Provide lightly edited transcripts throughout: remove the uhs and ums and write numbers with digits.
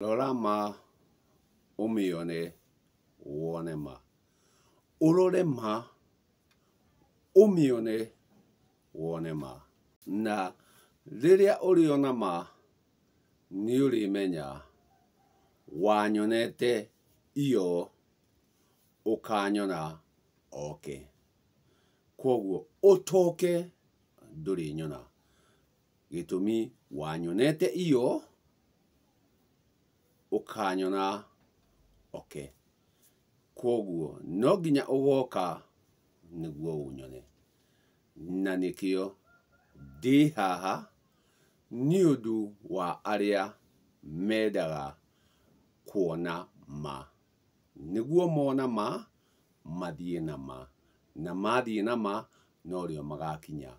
Rora ma ũmĩone wone ma. Ũrore ma ũmĩone wone ma. Na rĩrĩa ũrĩona ma nĩũrĩmenya wanyonete iyo ũkanyona oke. Kwoguo ũtoke ndũrĩnyona. Gĩtũmi wanyonete iyo ũkanyona oke. Kwoguo no nginya ũgoka nĩguo ũnyone. Na nĩkĩo ndĩ haha nĩ ũndũ wa arĩa mendaga kuona ma. Nĩguo mona ma, mathiĩ na ma. Na mathiĩ na ma, norĩo magakinya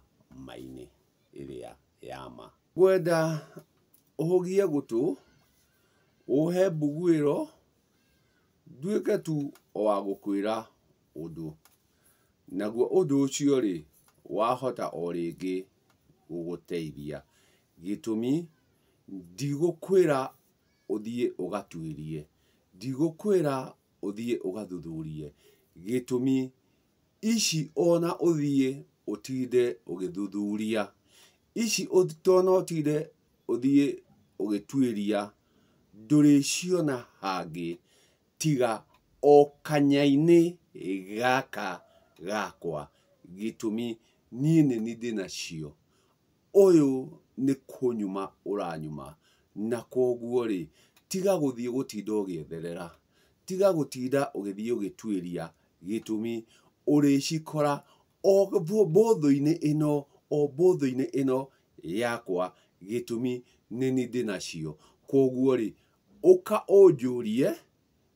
ma-inĩ ĩrĩa ya ma. Ngwenda ũhũgie gũtũ, ũhe mbuguĩro, nduĩke tu o wa gũkwĩra ũndũ. Naguo ũndũ ũcio rĩ, wahota o rĩngĩ gũgũteithia. Gĩtũmi, ndigũkwĩra ũthiĩ ũgatuĩrie, ndigũkwĩra ũthiĩ ũgathuthurie. Gĩtũmi, ici ona ũthiĩ ũtinde ũgĩthuthuria, ici ona ũtinde ũthiĩ ũgĩtuĩria, ndũrĩciona hangĩ tiga o kanya-inĩ gaka gakwa. Gĩtũmi niĩ nĩ niĩ ndĩnacio. Ũyũ nĩ kũnyuma ũranyuma, na kwoguo rĩ, tiga gũthiĩ gũtinda ũgĩetherera, tiga gũtinda ũgĩthiĩ ũgĩtuĩria. Gĩtũmi ũrĩcikora o mbũthũ-inĩ ĩno, o mbũthũ-inĩ ĩno yakwa. Gĩtũmi nĩ niĩ ndĩnacio. Kwoguo rĩ, ũka ũnjũrie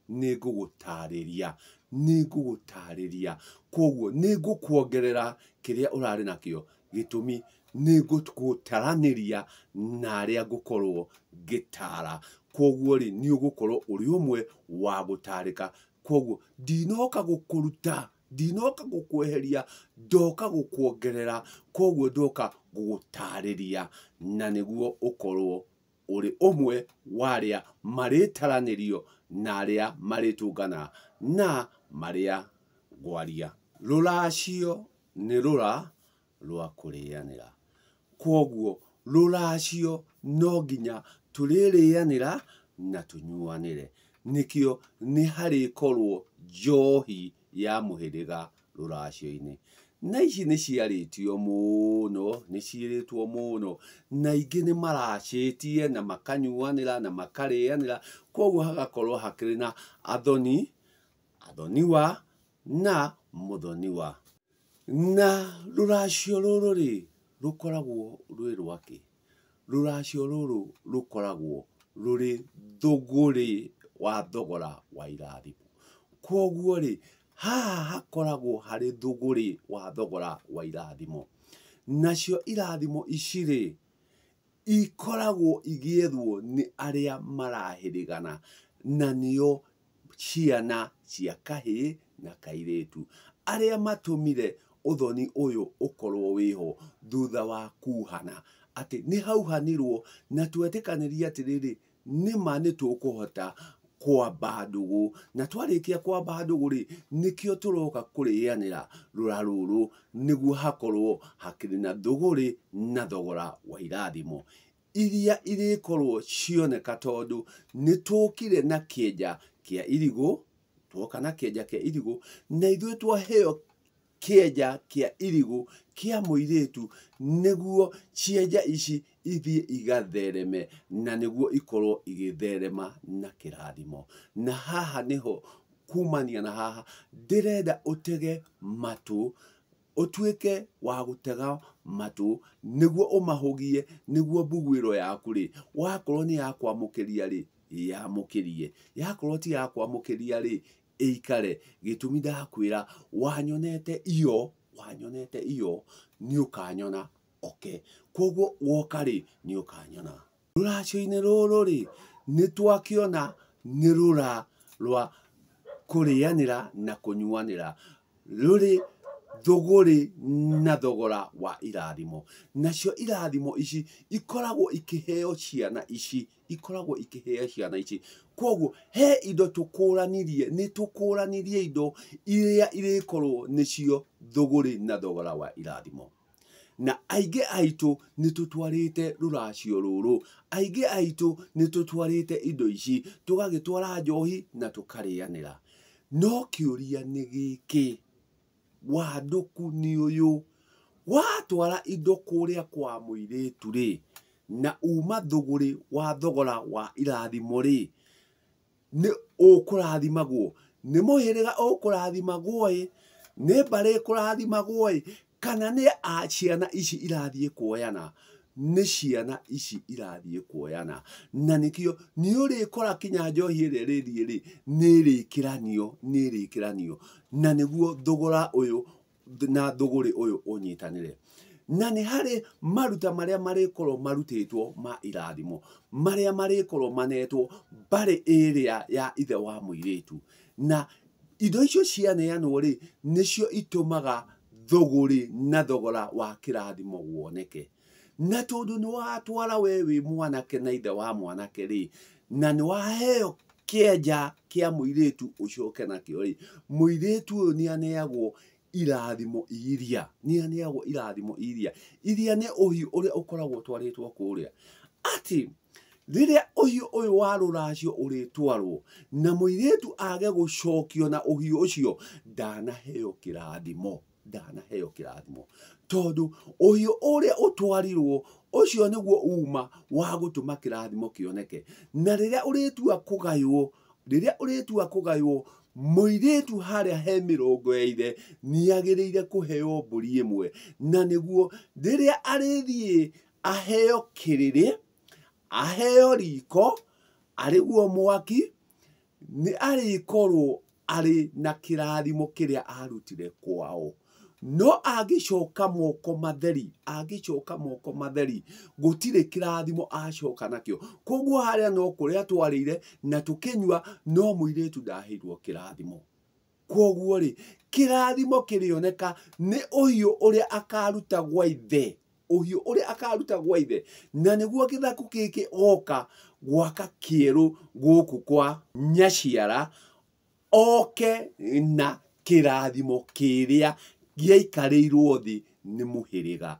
nĩngũgũtarĩria, nĩngũgũtarĩria. Kwoguo nĩngũkuongerera kĩrĩa ũrarĩ nakĩo. Gĩtũmi nĩngũgũtaranĩria na arĩa ngũkorwo ngĩtara. Kwoguo rĩ, nĩ ũgũkorwo ũrĩ ũmwe wa gũtarĩka. Kwoguo ndinoka gũkũruta, ndinoka gũkweheria, ndoka gũkuongerera. Kwoguo ndoka gũgũtarĩria na nĩguo ũkorwo ũrĩ ũmwe wa arĩa marĩtaranĩrio na arĩa marĩtũngana na marĩa ngwaria. Rũracio nĩ rũra rwa kũrĩanĩra. Kwoguo rũracio no nginya tũrĩrĩanĩra na tũnyuanĩre. Nĩkĩo nĩ harĩkorwo njohi ya mũhĩrĩga rũracio-inĩ. Na ici nĩ ciarĩtio mũno, nĩ ciĩrĩtwo mũno, na ingĩ nĩ maracĩtie na makanyuanĩra na makarĩanĩra, kwoguo hagakorwo hakĩrĩ na athoni, athoniwa na mũthoniwa. Na rũracio rũrũ rĩ, rũkoragwo rwĩ rwakĩ? Rũracio rũrũ rũkoragwo rũrĩ thũgũrĩ wa thogora wa irathimo. Kwoguo rĩ, haha hakoragwo harĩ thũgũrĩ wa thogora wa irathimo. Nacio irathimo ici rĩ, ikoragwo igĩethwo nĩ arĩa marahĩrĩgana, na nĩo ciana cia kahĩĩ na kairĩtu. Arĩa matũmire ũthoni ũyũ ũkorwo wĩho thutha wa kuhana. Atĩ nĩ hauhanirwo na twetĩkanĩria atĩrĩrĩ, nĩma nĩ tũkũhota kwamba ndũgũ. Na twarĩkia kwamba ndũgũ rĩ, nĩkĩo tũroka kũrĩanĩra rũra rũrũ nĩguo hakorwo hakĩrĩ na thũgũrĩ na thogora wa irathimo iria irĩkorwo cioneka, tondũ nĩ tũkire na kĩenja kĩa irigũ, tuoka na kĩenja kĩa irigũ, na ithuĩ twaheo kĩenja kĩa irigũ kĩa mũirĩtu nĩguo cienja ici ithiĩ igathereme, na nĩguo ikorwo igĩtherema na kĩrathimo. Na haha nĩho kumania na haha ndĩrenda ũtege matũ, ũtuĩke wa gũtega matũ nĩguo ũmahũgie, nĩguo mbuguĩro yaku rĩ, wakorwo nĩ ya kwamũkĩria rĩ, yamũkĩrie, yakorwo ti ya kwamũkĩria rĩ, ĩikare. Gĩtũmi ndakwĩra wanyonete iyo, wanyonete iyo, nĩ ũkanyona oke. Kwoguo woka rĩ, nĩ ũkanyona. Rũracio-inĩ rũrũ rĩ, nĩ twakĩona nĩ rũra rwa kũrĩanĩra na kũnyuanĩra, rũrĩ thũgũrĩ na thogora wa irathimo. Nacio irathimo ici ikoragwo ikĩheo ciana ici, ikoragwo ikĩheo ciana ici. Koguo he indo tũkũranirie, nĩ tũkũranirie indo iria irĩkorwo nĩcio thũgũrĩ na thogora wa irathimo. Na aingĩ aitũ nĩ tũtwarĩte rũracio rũrũ, aingĩ aitũ nĩ tũtwarĩte indo ici, tũgagĩtwara njohi na tũkarĩanĩra. No kĩũria nĩ gĩkĩ, wandũku nĩ ũyũ, watwara indo kũrĩa kwa mũirĩtu rĩ, na uma thũgũrĩ wa thogora wa irathimo rĩ, nĩ ũkũrathimagwo, nĩ mũhĩrĩga ũkũrathimagwo ĩ, nĩ mbarĩ ĩkũrathimagwo ĩ, kana nĩ a ciana ici irathiĩ kuoyana? Nĩ ciana ici irathiĩ kuoyana. Na nĩkĩo nĩ ũrĩkora kinya njohi ĩrĩa ĩrĩthiĩ rĩ, nĩ ĩrĩkĩranio, nĩ ĩrĩkĩranio, na nĩguo thogora ũyũ na thũgũrĩ ũyũ ũnyitanĩre. Na nĩ harĩ maruta marĩa marĩkorwo marutĩtwo ma irathimo, marĩa marĩkorwo manetwo mbarĩ ĩrĩa ya ithe wa mũirĩtu. Na indo icio cianeanwo rĩ, nĩcio itũmaga thũgũrĩ na thogora wa kĩrathimo woneke. Na tondũ nĩ watwara we wĩ mwanake na ithe wa mwanake rĩ, na nĩ waheo kĩenja kĩa mũirĩtu ũcoke nakĩo rĩ, mũirĩtu ũyũ nĩ aneagwo irathimo iria, nĩ aneagwo irathimo iria, iria nĩ ũhiũ ũrĩa ũkoragwo ũtwarĩtwo kũrĩa. Atĩ rĩrĩa ũhiũ ũyũ wa rũracio ũrĩtwarwo na mũirĩtu age gũcokio na ũhiũ ũcio, ndanaheo kĩrathimo, ndanaheo kĩrathimo. Tondũ ũhiũ ũrĩa ũtwarirwo ũcio nĩguo uma wa gũtũma kĩrathimo kĩoneke. Na rĩrĩa ũrĩtua kũgaywo, rĩrĩa ũrĩtua kũgaywo, mũirĩtu harĩa he mĩrongo ya ithe nĩagĩrĩire kũheo mbũri ĩmwe, na nĩguo rĩrĩa arĩthiĩ aheo kĩrĩrĩ, aheo riko, arĩguo mwaki, nĩ arĩkorwo arĩ na kĩrathimo kĩrĩa arutire kwao. No angĩcoka moko matheri, angĩcoka moko matheri, gũtirĩ kĩrathimo acoka nakĩo. Koguo harĩa no kũrĩa twarĩire na tũkĩnyua, no mũirĩtu ndaheirwo kĩrathimo. Koguo rĩ, kĩrathimo kĩrĩoneka nĩ ũhiũ ũrĩa akaruta gwa ithe, ũhiũ ũrĩa akaruta gwa ithe, na nĩguo gĩthaku gĩkĩ oka gwaka kĩerũ gũkũ kwa nyaciara, oke na kĩrathimo kĩrĩa gĩaikarĩirwo thĩ nĩ mũhĩrĩga,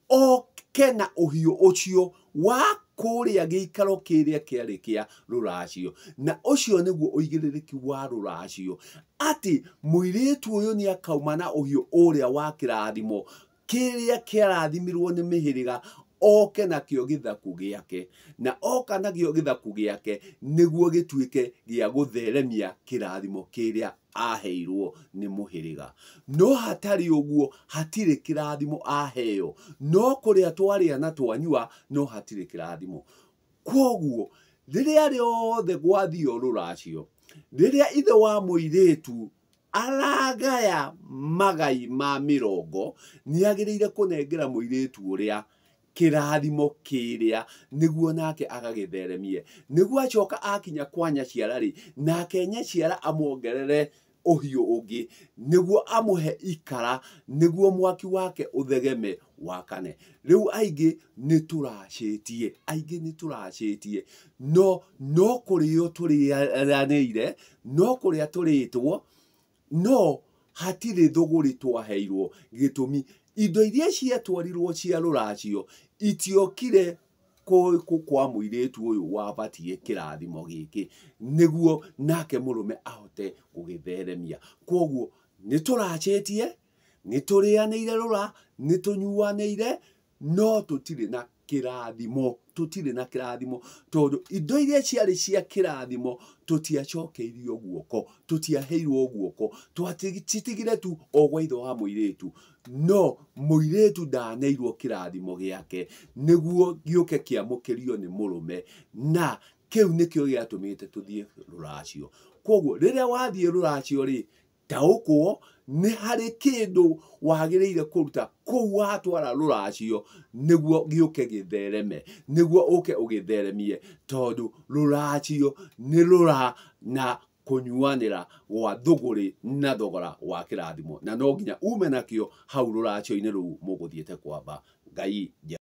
oke na ũhiũ ũcio wa kũrĩa gĩikaro kĩrĩa kĩarĩ kĩa rũracio. Na ũcio nĩguo ũigĩrĩrĩki wa rũracio, atĩ mũirĩtu ũyũ nĩ akauma na ũhiũ ũrĩa wa kĩrathimo kĩrĩa kĩarathimirwo nĩ mĩhĩrĩga, oke nakĩo gĩthaku gĩake, na oka nakĩo gĩthaku gĩake nĩguo gĩtuĩke gĩa gũtheremia kĩrathimo kĩrĩa aheirwo nĩ mũhĩrĩga. No hatarĩ ũguo hatirĩ kĩrathimo aheo, no kũrĩa twarĩa na twanyua, no hatirĩ kĩrathimo. Koguo rĩrĩa rĩothe gwathio rũracio, rĩrĩa ithe wa mũirĩtu aragaya magai ma mĩrongo, nĩagĩrĩire kũnengera mũirĩtu ũrĩa kĩrathimo kĩrĩa nĩguo nake agagĩtheremie, nĩguo acoka akinya kwa nyaciara rĩ, nake nyaciara amuongerere ũhiũ ũngĩ nĩguo amũhe ikara, nĩguo mwaki wake ũthegeme wakane. Rĩu aingĩ nĩ tũracĩtie, aingĩ nĩ tũracĩtie, no no kũrĩo tũrĩanĩire, no kũrĩa tũrĩtwo, no hatirĩ thũgũrĩ twaheirwo. Gĩtũmi, indo iria ciatwarirwo cia rũracio itiokire kwa mũirĩtu ũyũ wabatiĩ kĩrathimo gĩkĩ, nĩguo nake mũrũme ahote gũgĩtheremia. Koguo nĩ tũracĩtie, nĩ tũrĩanĩire rũra, nĩ tũnyuanĩire, no tũtirĩ na kĩrathimo, tũtirĩ na kĩrathimo, tondũ indo iria ciarĩ cia kĩrathimo tũtiacokeirio guoko, tũtiaheirwo guoko, twacitigire tu o gwa ithe wa mũirĩtu. No mũirĩtu ndaneirwo kĩrathimo gĩake nĩguo gĩũke kĩamũkĩrio nĩ mũrũme, na kĩu nĩkĩo gĩatũmĩte tũthiĩ rũracio. Koguo rĩrĩa wathiĩ rũracio rĩ, taũkwo nĩ harĩ kĩndũ wagĩrĩire kũruta kũu watwara rũracio nĩguo gĩũke gĩthereme, nĩguo ũke ũgĩtheremie, tondũ rũracio nĩ rũra na Kũnyuanĩra gwa thũgũrĩ na thogora wa kĩrathimo, na no nginya ume nakĩo hau rũracio-inĩ rũu mũgũthiĩte kwamba. Ngai.